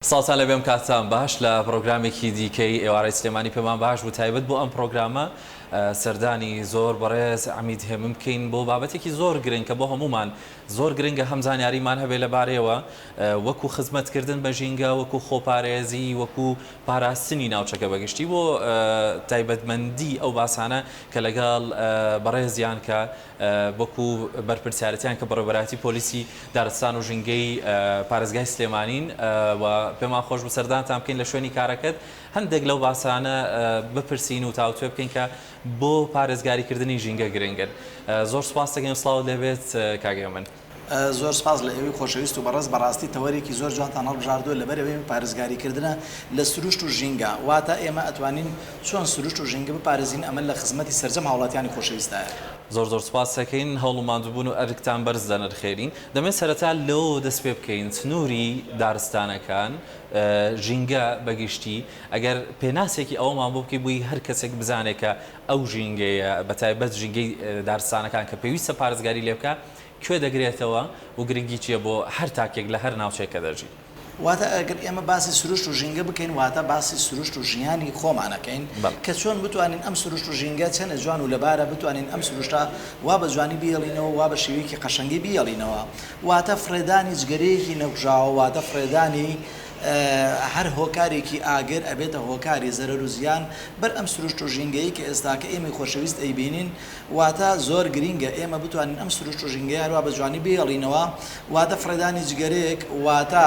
سڵاوتان لێبێم کاتتان باش لە پڕۆگرامێکی دیکەی ئێوارەی سلێمانی پێمان باش بوو تایبەت بۆ ئەم پڕۆگرامە سەردانی زۆر بەڕێز عەمید هێمن بکەین بۆ بابەتێکی زۆر گرنگ کە بۆ هەموومان زۆر گرنگە هەم زانیاریمان هەبێ لەبارەیەوە وەکو خزمەتکردن بە ژینگە وەکو خۆپارێزی وەکو پاراستنی ناوچەکە بەگشتی بۆ تایبەتمەندی ئەو باسانە کە لەگەڵ بەڕێزیان کە وەکو بەرپرسیارەتیان کە بەڕێوەبەرایەتی پۆلیسی دارستان و ژینگەی پارێزگای سلێمانین و پێمان خۆش بوو سەردانتان بکەین لە شوێنی کارەکەت هەندێک لەو باسانە بپرسین و تاوتوێ بکەین کە بۆ پارێزگاریکردنی ژینگە گرنگن. زۆر سوپاست دەکەین و سڵاوت لێبێت کاک هێمن. زۆر سپاس لە ئێوەی خۆشەویست و بەڕێز بەڕاستی تەوەرێکی زۆر جوانتان هەڵبژاردووە لەبەر ئەوەی پارێزگاری کردنە لە سروشت و ژینگە واتە ئێمە ئەتوانین چۆن سروشت و ژینگە بپارێزین ئەمە لە خزمەتی سەرجەم هاوڵاتیانی خۆشەویستایە. زۆر زۆر سپاست دەکەین هەوڵ و ماندووبوون و ئەرکتان بەرز دەنرخێنین. دەمەوێت سەرەتا لەوەوە دەست پێ بکەین سنووری دارستانەکان، ژینگە بە گشتی، ئەگەر پێناسێکی ئەوەمان بۆ بکەی بۆی هەر کەسێک بزانێت کە ئەو ژینگەیە بە تایبەت ژینگەی دارستانەکان کە پێویستە پارێزگاری لێ بکا کوێ دەگرێتەوە و گرنگی چییە بۆ هەر تاکێک لە هەر ناوچەیەک کە دەژی؟ واتە ئەگەر ئێمە باسی سروشت و ژینگە بکەین واتە باسی سروشت و ژیانی خۆمان ئەکەین کە چۆن بتوانین ئەم سروشت و ژینگە چەنێ جوان و لەبارە بتوانین ئەم سروشتە وا بە جوانی بیهێڵینەوە وا بە شێوەیەکی قەشەنگی بیهێڵینەوە واتە فڕێدانی جگەرەیەکی نەکوژاوە واتە فڕێدانی هەر هۆکارێکی ئاگر ئەبێتە هۆکاری زەرەر و زیان بەر ئەم سروشت و ژینگەیەی کە ئێستاکە ئێمەی خۆشەویست ئەیبینین واتە زۆر گرینگە ئێمە بتوانین ئەم سروشت و ژینگەیە هەروا بە جوانی بهێڵینەوە، واتە فڕێدانی جگەرەیەک واتە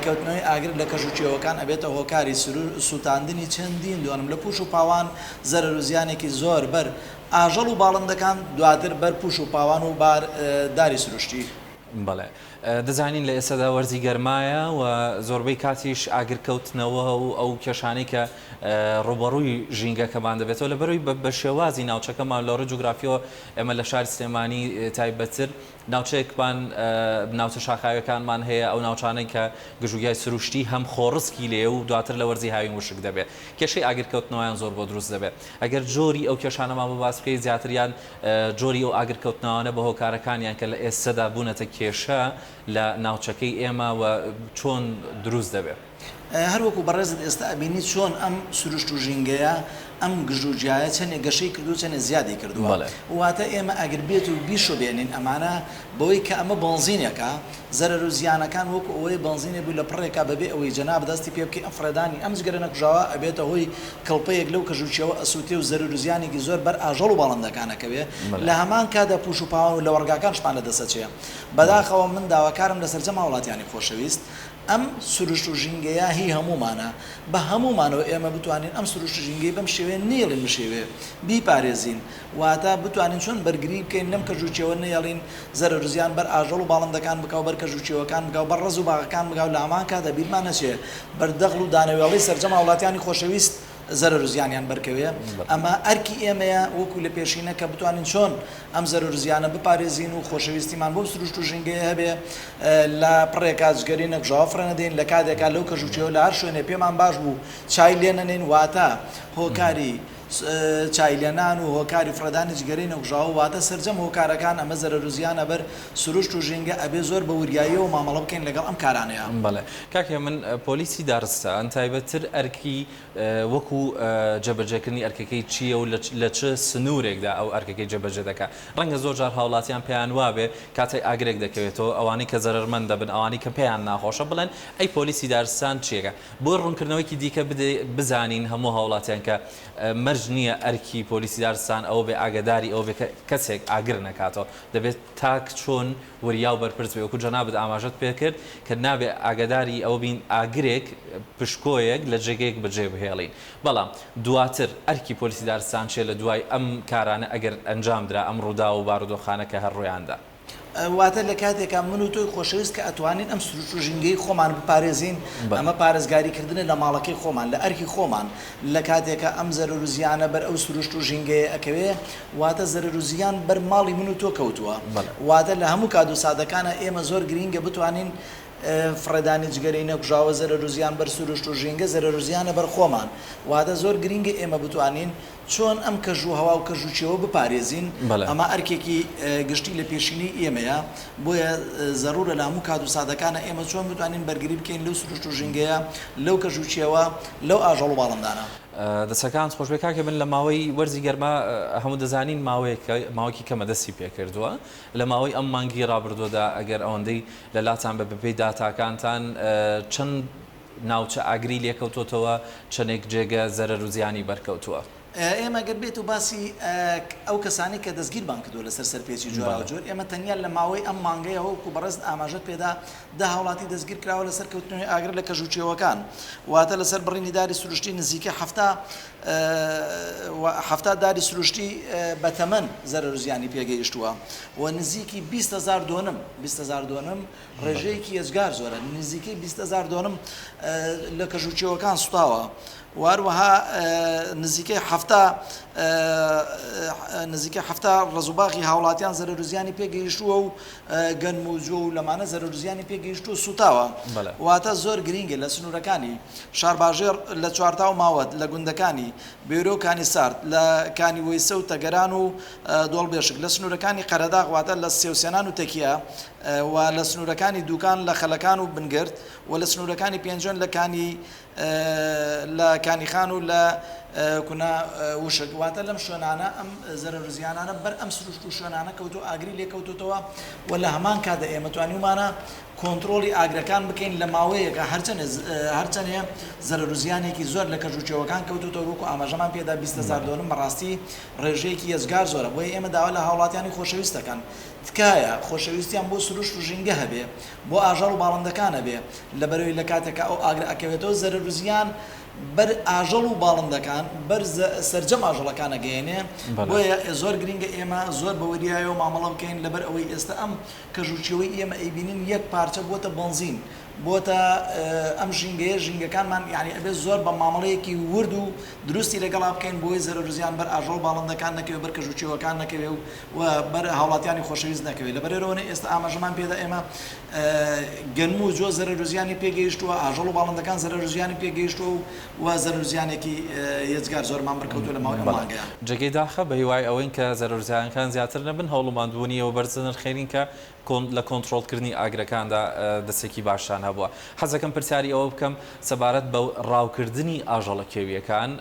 کەوتنەوەی ئاگر لە کەژ و کێوەکان ئەبێتە هۆکاری سوتاندنی چەندین دۆنم لە پوش و پاوان، زەرەر و زیانێکی زۆر بەر ئاژەڵ و باڵندەکان، دواتر بەر پوش و پاوان و بار داری سروشتی. بەڵێ. دەزانین لە ئێستادا وەرزی گەرمایە و زۆربەی کاتیش ئاگرکەوتنەوە و ئەو کێشانەی کە ڕووبەڕووی ژینگەکەمان دەبێتەوە لەبەرئەوەی بە شێوازی ناوچەکەمان لە ڕووی جوگرافیەوە ئێمە لە شاری سلێمانی تایبەتتر ناوچەیەکمان ناوچە شاخاویەکانمان هەیە ئەو ناوچانەی کە گژوگیای سروشتی هەم خۆڕسکی لێیە و دواتر لە وەرزی هاوین وشک دەبێت کێشەی ئاگرکەوتنەوەیان زۆر بۆ دروست دەبێت ئەگەر جۆری ئەو کێشانەمان بۆ باس بکەیت زیاتر یان جۆری ئەو ئاگرکەوتنەوانە بە هۆکارەکانیان کە لە ئێستەدا بوونەتە کێشە لە ناوچەکەی ئێمە و چۆن دروست دەبێت؟ هەر وەکو بەڕێزت ئێستا ئەبینی چۆن ئەم سروشت و ژینگەیە، ئەم گژوگیایە چەنێ گەشەی کردووە چەنێ زیادی کردووە. واتە ئێمە ئەگەر بێت و بیشوبێنین ئەمانە بەوەی کە ئەمە بەنزینێکە، زەرەر و زیانەکان وەکو ئەوەی بەنزینێ بوو لە پڕێکا بەبێ ئەوەی جەنابت هەستی پێ بکەی ئەم فڕێدانی ئەم جگەرە نەکوژاوە ئەبێتە هۆی کڵپەیەک لەو کەژ و کێوە ئەسوتێ و زەرەر و زیانێکی زۆر بەر ئاژەڵ و باڵندەکان ئەکەوێ لە هەمان کاتدا پوش و پاوان و لەوەڕگاکانشمان لە دەست ئەچێ بەداخەوە من داواکارم لە سەرجەم هاوڵاتیانی خۆشەویست ئەم سروشت و ژینگەیە هی هەموومانە بە هەموومانەوە ئێمە بتوانین ئەم سروشت و ژینگەی بەم شێوەیە نەیەڵین بشێوێ بیپارێزین واتە بتوانین چۆن بەرگری بکەین لەم کەژ و کێوە نەیەڵین زەرەر و زیان بەر ئاژەڵ و باڵندەکان بکا و بەر کەژ و کێوەکان بگا و بەر ڕەز و باغەکان بگا و لە هەمان کاتدا بیرمان نەچێ بەر دەغڵ و دانەوێڵەی سەرجەم هاوڵاتیانی خۆشەویست زەرەر و زیانیان بەرکەوێ. ئەمە ئەرکی ئێمەیە وەکو لە پێشینە کە بتوانین چۆن ئەم زەرەر و زیانە بپارێزین و خۆشەویستیمان بۆم سروشت و ژینگەیە هەبێ لە پڕێکا جگەرەی نەکوژاوە فڕێ نەدەین لە کاتێکا لەو کەژ و کێوە لە هەر شوێنێ پێمان باش بوو چای لێ نەنێین واتە هۆکاری چای لێنان و هۆکاری فڕێدانی جگەرەی نەکوژاوە واتە سەرجەم هۆکارەکان ئەمە زەرەر و زیانە بەر سروشت و ژینگە ئەبێ زۆر بە وریاییەوە مامەڵە بکەین لەگەڵ ئەم کارانەیا. بەڵێ کاک هێمن پۆلیسی دارستان تایبەتتر ئەرکی وەکو جێبەجێکردنی ئەرکەکەی چییە و لە چ سنوورێکدا ئەو ئەرکەکەی جێبەجێ دەکات؟ ڕەنگە زۆر جار هاوڵاتیان پێیان وابێ کاتێک ئاگرێک دەکەوێتەوە ئەوانەی کە زەرەرمەند دەبن ئەوانەی کە پێیان ناخۆشە بڵێن ئەی پۆلیسی دارستان چییەکە؟ بۆ ڕوونکردنەوەیەکی دیکە بدەی بزانین هەموو هاوڵاتیان کە مەرج نییە ئەرکی پۆلیسی دارستان ئەوە بێ ئاگەداری ئەوە بێ کە کەسێک ئاگر نەکاتەوە دەبێت تاک چۆن وریا و بەرپرس بێ وەکو جەنابت ئاماژەت پێ کرد کە نابێ ئاگەداری ئەوە بین ئاگرێک پشکۆیەک لە جێگەیەک بەجێ بهێڵین بەڵام دواتر ئەرکی پۆلیسی دارستان چیە لە دوای ئەم کارانە ئەگەر ئەنجام درا ئەم ڕووداو و بارودۆخانە کە هەر ڕوویان دا. واتە لە کاتێکا من و تۆی خۆشەویست کە ئەتوانین ئەم سروشت و ژینگەی خۆمان بپارێزین، ئەمە پارێزگاری کردنە لە ماڵەکەی خۆمان، لە ئەرکی خۆمان، لە کاتێکا ئەم زەرەر و زیانە بەر ئەو سروشت و ژینگەیە ئەکەوێ، واتە زەرەر و زیان بەر ماڵی من و تۆ کەوتووە. واتە لە هەموو کات و ساتەکانا ئێمە زۆر گرینگە بتوانین فڕێدانی جگەرەی نەکوژاوە زەرەر و زیان بەر سروشت و ژینگە زەرەر و زیانە بەر خۆمان. واتە زۆر گرینگە ئێمە بتوانین. چۆن ئەم کەژ و هەوا و کەژ و کێوە بپارێزین، ئەمە ئەرکێکی گشتی لە پێشینەی ئێمەیە، بۆیە زەرورە لە هەموو کات و ساتەکانا ئێمە چۆن بتوانین بەرگری بکەین لەو سروشت و ژینگەیە، لەو کەژ و کێوە، لەو ئاژەڵ و باڵندانە. دەستەکانت خۆشبێ کاکە من لە ماوەی وەرزی گەرما هەموو دەزانین ماوەیەکە ماوەیەکی کەمە دەستی پێکردووە لە ماوەی ئەم مانگی ڕابردووەدا ئەگەر ئەوەندەی لە لاتان بە بەپێی داتاکانتان چەند ناوچە ئاگری لێکەوتۆتەوە چەندێک جێگە زەرەر و زیانی بەرکەوتووە؟ ئێمە گەر بێت و باسی ئەو کەسانەی کە دەستگیرمان کردووە لەسەر سەرپێچی جۆراوجۆر، ئێمە تەنیا لە ماوەی ئەم مانگەیەوە وەکو بەڕێزت ئاماژەت پێدا دە هاوڵاتی دەستگیر کراوە لەسەر کەوتنەوەی ئاگر لە کەژ و کێوەکان، واتە لەسەر بڕینی داری سروشتی نزیکەی 70 داری سروشتی بەتەمەن زەرەر و زیانی پێگەیشتووە و نزیکی 20 هەزار دۆنم 20 هەزار دۆنم ڕێژەیەکی یەجگار زۆرە، نزیکەی 20 هەزار دۆنم لە کەژ و کێوەکان سوتاوە و هەروەها نزیکەی 70 نزیکەی 70 ڕەز و باغی هاوڵاتیان زەرەر و زیانی پێگەیشتووە و گەنم و جۆ و لەمانە زەرەر و زیانی پێگەیشتووە سوتاوە. واتە زۆر گرینگە لە سنوورەکانی شارباژێڕ لە چوارتا و ماوەت لە گوندەکانی بێرۆ و کانی سارد لە کانی وەیسە و تەگەران و دۆڵبێشک لە سنوورەکانی قەرەداغ واتە لە سێوسێنان و تەکیە و لە سنوورەکانی دووکان لە خەلەکان و بنگرد و لە سنوورەکانی پێنجوێن لە کانی لە کانیخان و لە کونا وشک واتە لەم شوێنانە ئەم زەرەر و زیانانە بەر ئەم سروشت و شوێنانە کەوتووە ئاگری لێ کەوتووتەوە و لە هەمان کاتدا ئێمە توانیومانە کۆنترۆڵی ئاگرەکان بکەین لە ماوەیەکە هەرچەنێ هەرچەنێ زەرەر و زیانێکی زۆر لە کەژ و کێوەکان کەوتووتەوە وەکو ئاماژەمان پێدا 20 هەزار دۆنم بەڕاستی ڕێژەیەکی یەجگار زۆرە بۆیە ئێمە داوا لە هاوڵاتیانی خۆشەویست دەکەن تکایە خۆشەویستیان بۆ سروشت و ژینگە هەبێ، بۆ ئاژەڵ و باڵندەکان هەبێ، لەبەرئەوەی لە کاتێکا ئەو ئاگرە ئەکەوێتەوە زەرەر و زیان بەر ئاژەڵ و باڵندەکان، بەر سەرجەم ئاژەڵەکان ئەگەیەنێ، بۆیە زۆر گرینگە ئێمە زۆر بە وریایەوە مامەڵە بکەین، لەبەر ئەوەی ئێستا ئەم کەژ و کێوەی ئێمە ئەیبینین یەک پارچە بووەتە بەنزین، بۆتە ئەم ژینگەیە ژینگەکانمان یانی ئەبێ زۆر بە مامەڵەیەکی ورد و دروستی لەگەڵا بکەین بۆی زەرەر و زیان بەر ئاژەڵ و باڵندەکان نەکەوێ بەر کەژ و کێوەکان نەکەوێ و و بەر هاوڵاتیانی خۆشەویست نەکەوێ لەبەرئەوەی ئێستا ئاماژەمان پێدا ئێمە گەنم و جۆ زەرەر و زیانی پێگەیشتووە ئاژەڵ و باڵندەکان زەرەر و زیانی پێگەیشتووە و و زەرەر و زیانێکی یەجگار زۆرمان بەرکەوتووە لە ماوەی ئەم مانگەیا. جێگەی داخە، بە هیوای ئەوەین کە زەرەر و زیانەکان زیاتر نەبن، هەوڵ و ماندووبوونی ئێوە بەرز دەنرخێنین کە لە کۆنتڕۆڵکردنی ئاگرەکاندا دەستێکی باشتان هەبووە. حەز دەکەم پرسیاری ئەوە بکەم سەبارەت بە ڕاوکردنی ئاژەڵە کێوییەکان،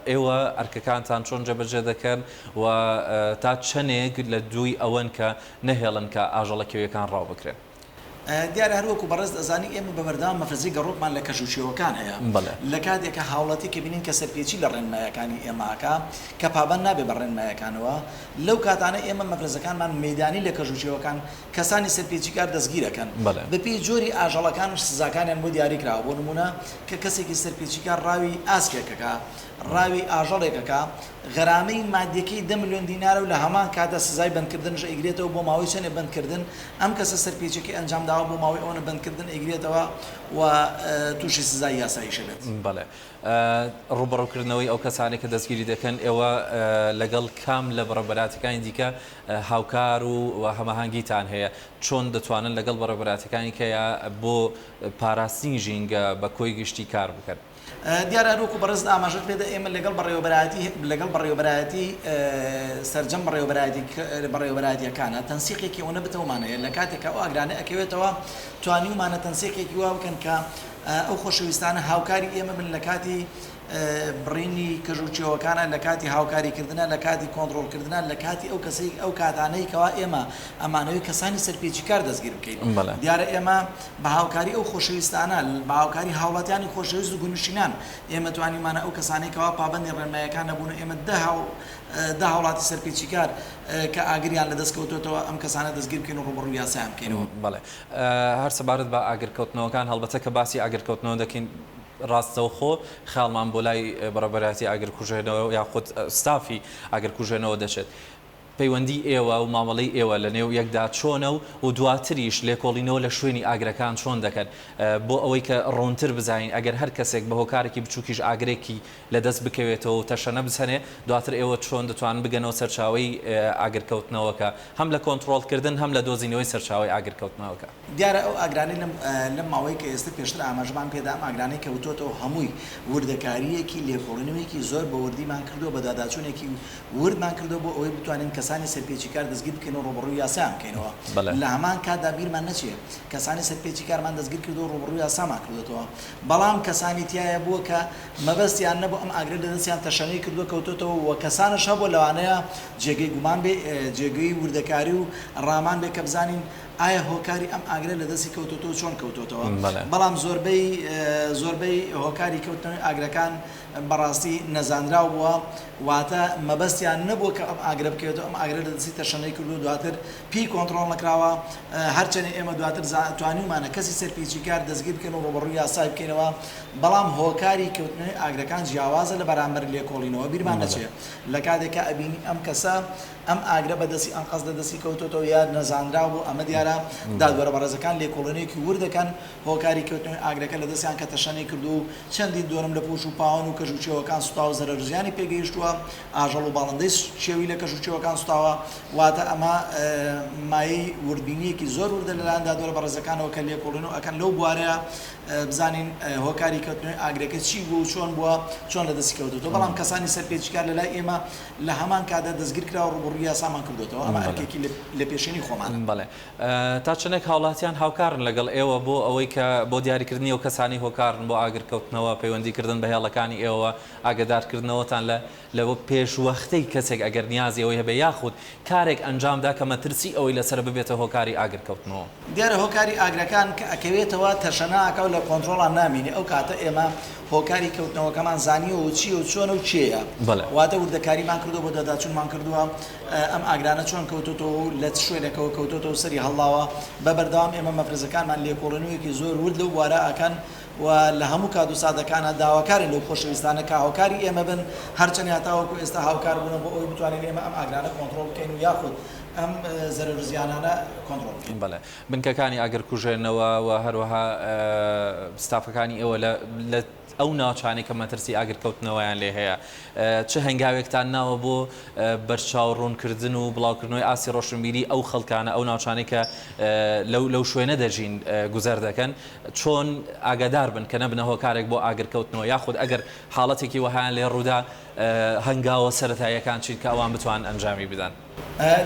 ئێوە ئەرکەکانتان چۆن جێبەجێ دەکەن و تا چەندێک لە دووی ئەوەن کە نەهێڵن کە ئاژەڵە کێوییەکان ڕاو بکرێن؟ دیارە هەر وەکو بەڕێزت ئەزانی ئێمە بە بەردەوام مەفرەزەی گەڕۆکمان لە کەژ و کێوەکان هەیە. لە کاتێک کە هاوڵاتی کە بینین کە سەرپێچی لە ڕێنمایەکانی ئێمە ئەکا، کە پابەند نابێ بە ڕێنمایەکانەوە، لەو کاتانە ئێمە مەفرەزەکانمان مەیدانی لە کەژ و کێوەکان کەسانی سەرپێچیکار دەستگیر ئەکەن. بەپێی جۆری ئاژەڵەکانش سزاکانیان بۆ دیاری کراوە، بۆ نموونە کە کەسێکی سەرپێچیکار ڕاوی ئاسکێک ئەکا، ڕاوی ئاژەڵێک ئەکا، غەرامەی مادیەکەی دە ملیۆن دینارە و لە هەمان کاتدا سزای بەندکردنش ئەیگرێتەوە بۆ ماوەی چەنێ بەندکردن ئەم کەسە سەرپێچیەکەی ئەنجام داوە بۆ ماوەی ئەوەنە بەندکردن ئەیگرێتەوە و تووشی سزای یاساییش ئەبێت. بەڵێ. ڕووبەڕووکردنەوەی ئەو کەسانەی کە دەستگیری دەکەن، ئێوە لەگەڵ کام لە بەڕێوەبەرایەتیەکانی دیکە هاوکار و هەماهەنگیتان هەیە؟ چۆن دەتوانن لەگەڵ بەڕێوەبەرایەتیەکانی کەیا بۆ پاراستنی ژینگە بە کۆی گشتی کار بکەن؟ دیارە هەروەکو بەڕێزت ئاماژەت پێدا ئێمە لەگەڵ بەڕێوەبەرایەتی لەگەڵ بەڕێوەبەرایەتی سەرجەم بەڕێوەبەرایەتی بەڕێوەبەرایەتیەکانە تەنسیقێکی ئەوەنە بتەومان هەیە لە کاتێکا ئەو ئاگرانە ئەکەوێتەوە توانیومانە تەنسیقێکی وا بکەن کە ئەو خۆشەویستانە هاوکاری ئێمە بن لە کاتی بڕینی کەژ و کێوەکانە لە کاتی هاوکاری کردنە لە کاتی کۆنتڕۆڵ کردنە لە کاتی ئەو کەسەی ئەو کاتانەی کەوا ئێمە ئەمانەوەی کەسانی سەرپێچیکار دەستگیر بکەین دیارە ئێمە بە هاوکاری ئەو خۆشەویستانە، بە هاوکاری هاوڵاتیانی خۆشەویست و گوندنشینان، ئێمە توانیومانە ئەو کەسانەی کەوا پابەندی ڕێنماییەکان نەبوون و ئێمە دە دە هاوڵاتی سەرپێچیکار کە ئاگریان لە دەست کەوتۆتەوە ئەم کەسانە دەستگیر بکەین و ڕووبەڕووی یاسایان بکەینەوە. بەڵێ. هەر سەبارەت بە ئاگرکەوتنەوەکان، هەڵبەتە کە باسی ئاگرکەوتنەوە دەکەین ڕاستەوخۆ خەیاڵمان بۆ لای بەڕێوەبەرایەتی ئاگرکوژێنەوە یاخود ستافی ئاگرکوژێنەوە دەچێت. پەیوەندی ئێوە و مامەڵەی ئێوە لە نێو یەکدا چۆنە و و دواتریش لێکۆڵینەوە لە شوێنی ئاگرەکان چۆن دەکەن بۆ ئەوەی کە ڕوونتر بزانین ئەگەر هەر کەسێک بە هۆکارێکی بچووکیش ئاگرێکی لە دەست بکەوێتەوە و تەشەنە بسەنێ دواتر ئێوە چۆن دەتوانن بگەنەوە سەرچاوەی ئاگرکەوتنەوەکە هەم لە کۆنتڕۆڵکردن هەم لە دۆزینەوەی سەرچاوەی ئاگرکەوتنەوەکە؟ دیارە ئەو ئاگرانەی لەم لەم ماوەی کە ئێستە پێشتر ئاماژەمان پێدا ئەم ئاگرانەی کەوتۆتەوە هەمووی وردەکارییەکی لێکۆڵینەوەیەکی زۆر بە وردیمان کردووە بەدواداچوونێکی وردمان کردووە بۆ ئەوەی بتوانین کەسانی سەرپێچیکار دەستگیر بکەین و ڕووبەڕووی یاسایان بکەینەوە. بەڵێ. لە هەمان کاتدا بیرمان نەچێ کەسانی سەرپێچیکارمان دەستگیر کردووە و ڕووبەڕووی یاسامان کردۆتەوە، بەڵام کەسانی تیایە بووە کە مەبەستیان نەبوو ئەم ئاگرە لە دەستیان تەشەنەی کردووە کەوتۆتەوە و کەسانش هەبووە لەوانەیە جێگەی گومان بێ جێگەی وردەکاری و ڕامان بێ کە بزانین ئایا هۆکاری ئەم ئاگرە لە دەستی کەوتۆتەوە چۆن کەوتۆتەوە؟ بەڵێ. بەڵام زۆربەی زۆربەی هۆکاری کەوتنەوەی ئاگرەکان بەڕاستی نەزانراو بووە، واتە مەبەستیان نەبووە کە ئەم ئاگرە بکەوێتەوە، ئەم ئاگرە لە دەستی تەشەنەی کردووە دواتر پێی کۆنتڕۆڵ نەکراوە، هەرچەندی ئێمە دواتر توانیومانە کەسی سەرپێچیکار دەستگیر بکەین و ڕووبەڕووی یاسای بکەینەوە، بەڵام هۆکاری کەوتنەوەی ئاگرەکان جیاوازە لە بەرامبەر لێکۆڵینەوە، بیرمان نەچێ لە کاتێکا ئەبینی ئەم کەسە ئەم ئاگرە بە دەستی ئەنقەست لە دەستی کەوتۆتەوە یا نەزانراو بوو، ئەمە دیارە دادوەرە بەڕێزەکان لێکۆڵینەوەیەکی ورد دەکەن، هۆکاری کەوتنەوەی ئاگرەکە لە دەستیان کە تەشەنەی کردووە و چەندین دۆنم لە پووش و پاوەن و کەژ و کێوەکان سوتاوە و زەرەر و زیانی پێگەیشتووە، ئاژەڵ و باڵندەی کێوی لە کەژ و کێوەکان سوتاوە، واتە ئەمە مایەی وردبینییەکی زۆر وردە لەلایەن دادوەرە بەڕێزەکانەوە کە لێکۆڵینەوە ئەکەن لەو بوارەیا بزانین هۆکاری کەوتنەوەی ئاگرەکە چی بووە و چۆن بووە، چۆن لە دەستی کەوتۆتەوە، بەڵام کەسانی سەرپێچیکار لەلای ئێمە لە هەمان کاتدا دەستگیر کراوە ڕووبەڕووی یاسامان کردۆتەوە، ئەمە ئەرکێکی لەپێشینەی خۆمانە. بەڵێ. تا چەندێک هاوڵاتیان هاوکارن لەگەڵ ئێوە بۆ ئەوەی کە بۆ دیاریکردنی ئەو کەسانەی هۆکارن بۆ ئاگرکەوتنەوە، پەیوەندی کردن بە هێڵەکانی ئێوەوە، ئاگەدارکردنەوەتان لە لە پێشوەختەی کەسێک ئەگەر نیازی ئەوەی هەبێ یاخود کارێک ئەنجام دا کە مەترسی ئەوەی لەسەرە ببێتە هۆکاری ئاگرکەوتنەوە؟ دیارە هۆکاری ئاگرەکان کە ئەکەوێتەوە تەشەنا ئەکا و لە کۆنترۆڵا نامینێ ئەو کاتە ئێمە هۆکاری کەوتنەوەکەمان زانیوە و چیە و چۆنە و کێیە بەڵێ. واتە وردەکاریمان کردووە بەدواداچوونمان کردووە ئەم ئاگرانە چۆن کەوتۆتەوە و لە چ شوێنێکەوە کەوتۆتەوە و سەری هەڵداوە، بە بەردەوام ئێمە مەفرەزەکانمان لێکۆڵینەوەیەکی زۆر ورد لەو بوارە ئەکەن و لە هەموو کات و ساتەکانا داواکارین لەو خۆشەویستانە کە هاوکاری ئێمە بن هەرچەندی هەتاوەکو ئێستا هاوکار بوونە بۆ ئەوەی بتوانین ئێمە ئەم ئاگرانە کۆنتڕۆڵ بکەین و یاخود ئەم زەرەر و زیانانە کۆنتڕۆڵ بکەین. بەڵێ. بنکەکانی ئاگرکوژێنەوە و هەروەها ستافەکانی ئێوە لە لە ئەو ناوچانەی کە مەترسی ئاگرکەوتنەوەیان لێ هەیە چ هەنگاوێکتان ناوە بۆ بەرچاو ڕوونکردن و بڵاوکردنەوەی ئاستی ڕۆشنبیری ئەو خەڵکانە ئەو ناوچانەی کە لەو لەو شوێنە دەژین گوزەر دەکەن چۆن ئاگادار بن کە نەبنە هۆکارێک بۆ ئاگرکەوتنەوە یاخود ئەگەر حاڵەتێکی وەهایان لێ ڕوودا هەنگاوە سەرەتاییەکان چین کە ئەوان بتوانن ئەنجامی بدەن؟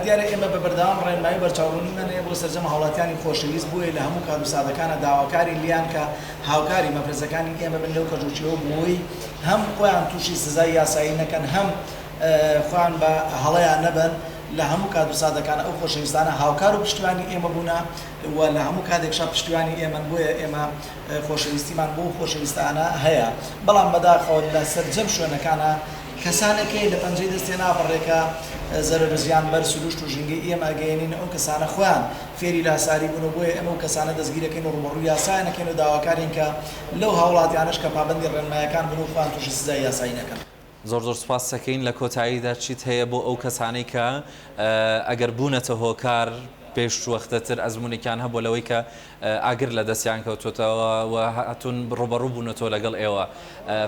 دیارە ئێمە بە بەردەوام ڕێنمایی و بەرچاوڕوونیمان هەیە بۆ سەرجەم هاوڵاتیانی خۆشەویست، بۆیە لە هەموو کات و ساتەکانا داواکارین لێیان کە هاوکاری مەفرەزەکانی ئێمە بن لەو کەژوچێوە بۆوەی هەم خۆیان تووشی سزای یاسایی نەکەن هەم خۆیان بە هەڵەیا نەبەن، لە هەموو کات و ساتەکانا ئەو خۆشەویستانە هاوکار و پشتیوانی ئێمە بوونە و لە هەموو کاتێکشا پشتیوانی ئێمەن بۆیە ئێمە خۆشەویستیمان بۆ خۆشەویستانە هەیە بەڵام بەداخەوە لە سەرجەم شوێنەکانا کەسانێک هەیە لە پەنجەی دەستێ نابڕێ کە زەرەر و زیان بەر سروشت و ژینگەی ئێمە ئەگەیەنین ئەو کەسانە خۆیان فێری لاساری بوون و بۆیە ئێمە ئەو کەسانە دەستگیرەکەین و ڕووبەڕووی یاسایان ئەکەین و داواکارین کە لەو هاوڵاتیانەش کە پابەندی ڕێنمایەکان بن و خۆیان تووشی سزای یاسایی نەکەن. زۆر زۆر سوپاست ئەکەین لە کۆتاییدا چیت هەیە بۆ ئەو کەسانەی کە ئەگەر بوونەتە هۆکار پێشوەختەتر ئەزموونێکیان هەبووە لەوەی کە ئاگر لە دەستیان کەوتۆتەوە و هاتوون ڕووبەڕوو بوونەتەوە لەگەڵ ئێوە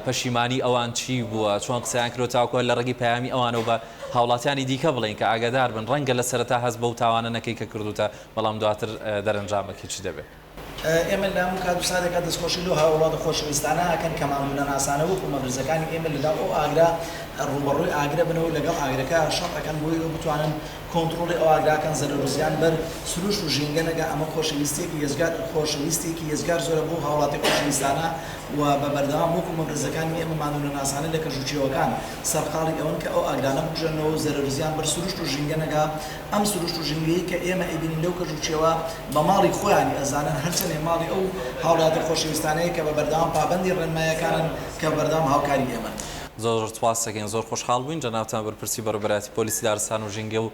پەشیمانی ئەوان چی بووە چۆن قسەیان کردووە تاوەکو لە ڕێگەی پەیامی ئەوانەوە بە هاوڵاتیانی دیکە بڵێین کە ئاگادار بن ڕەنگە لە سەرەتا هەست بەو تاوانە نەکەی کە کردووتە بەڵام دواتر دەرەنجامەکەی چی دەبێت. ئێمە لە هەموو کات و ساتێکا دەستخۆشی لەو هاووڵاتە خۆشەویستانە ئەکەن کە ماندوونەناسانە وەکوو مەفرەزەکانی ئێمە لەناو ئەو ئاگرە ڕووبەڕووی ئاگرە بنەوە و لەگەڵ ئاگرەکە شەڕ ئەکەن بۆی ئەوە بتوانن کۆنتڕۆڵی ئەو ئاگرە کەن زەرەر و زیان بەر سروشت و ژینگە نەگا ئەمە خۆشەویستیەکی یەجگار خۆشەویستێکی یەجگار زۆرە بۆ هاوڵاتی خۆشەویستانە و بە بەردەوام وەکو مەفرەزەکانی ئێمە ماندوونەناسانە لە کەژ و کێوەکان سەرقاڵی ئەوەن کە ئەو ئاگرانە بکوژێننەوە و زەرەر و زیان بەر سروشت و ژینگە نەگا ئەم سروشت و ژینگەیەی کە ئێمە ئەیبینین لەو کەژ و کێوە بە ماڵی خۆیانی ئەزانن هەرچەنێ ماڵی ئەو هاوڵاتە خۆشەویستانەیە کە بە بەردەوام پابەندی ڕێنمایەکانن کە بە بەردەوام هاوکاری ئێمەن. زۆر زۆر سوپاست دەکەین زۆر خۆشحاڵ بووین جەنابتان بەرپرسی بەڕێوەبەرایەتی پۆلیسی دارستان و ژینگە و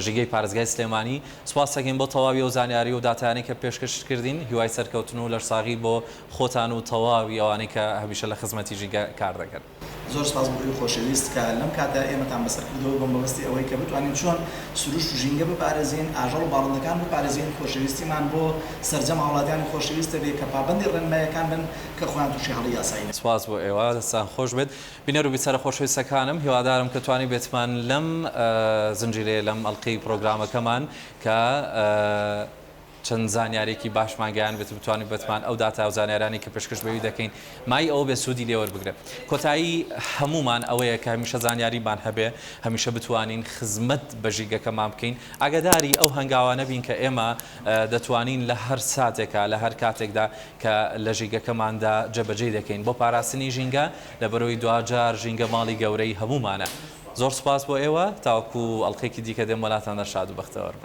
ژینگەی پارێزگای سلێمانی سوپاست دەکەین بۆ تەواوی ئەو زانیاری و داتایانەی کە پێشکەشت کردین هیوای سەرکەوتن و لەشساغی بۆ خۆتان و تەواوی ئەوانەی کە هەمیشە لە خزمەتی ژینگە کار دەکەن. زۆر سوپاس بۆ ئێوەی خۆشەویست کە لەم کاتە ئێمەتان بەسەر کردەوە بە مەبەستی ئەوەی کە بتوانین چۆن سروشت و ژینگە بپارێزین، ئاژەڵ و باڵندەکان بپارێزین، خۆشەویستیمان بۆ سەرجەم هاوڵاتیانی خۆشەویست هەبێ کە پابەندی ڕێنماییەکان بن کە خۆیان تووشی هەڵەی یاسایی نەکەن. سوپاس بۆ ئێوە، دەستتان خۆش بێت. بینەر و بیسەرە خۆشەویستەکانم، هیوادارم کە توانیبێتمان لەم زنجیرەیە لەم ئەڵقەی پڕۆگرامەکەمان کە چەند زانیارێکی باشمان گەیاندبێت و بتوانیبێتمان ئەو داتا و زانیارانەی کە پێشکەش بەوی دەکەین مایەی ئەوە بێت سوودی لێ وەربگرن. کۆتایی هەموومان ئەوەیە کە هەمیشە زانیاریمان هەبێ، هەمیشە بتوانین خزمەت بە ژینگەکەمان بکەین، ئاگاداری ئەو هەنگاوانە بین کە ئێمە دەتوانین لە هەر ساتێکا، لە هەر کاتێکدا کە لە ژینگەکەماندا جێبەجێی دەکەین بۆ پاراستنی ژینگە، لەبەرئەوەی دواجار ژینگە ماڵی گەورەی هەموومانە. زۆر سوپاس بۆ ئێوە، تاوەکو ئەڵقەیەکی دیکە دێم وەلاتان دەر شاد و بەختەوەر بن.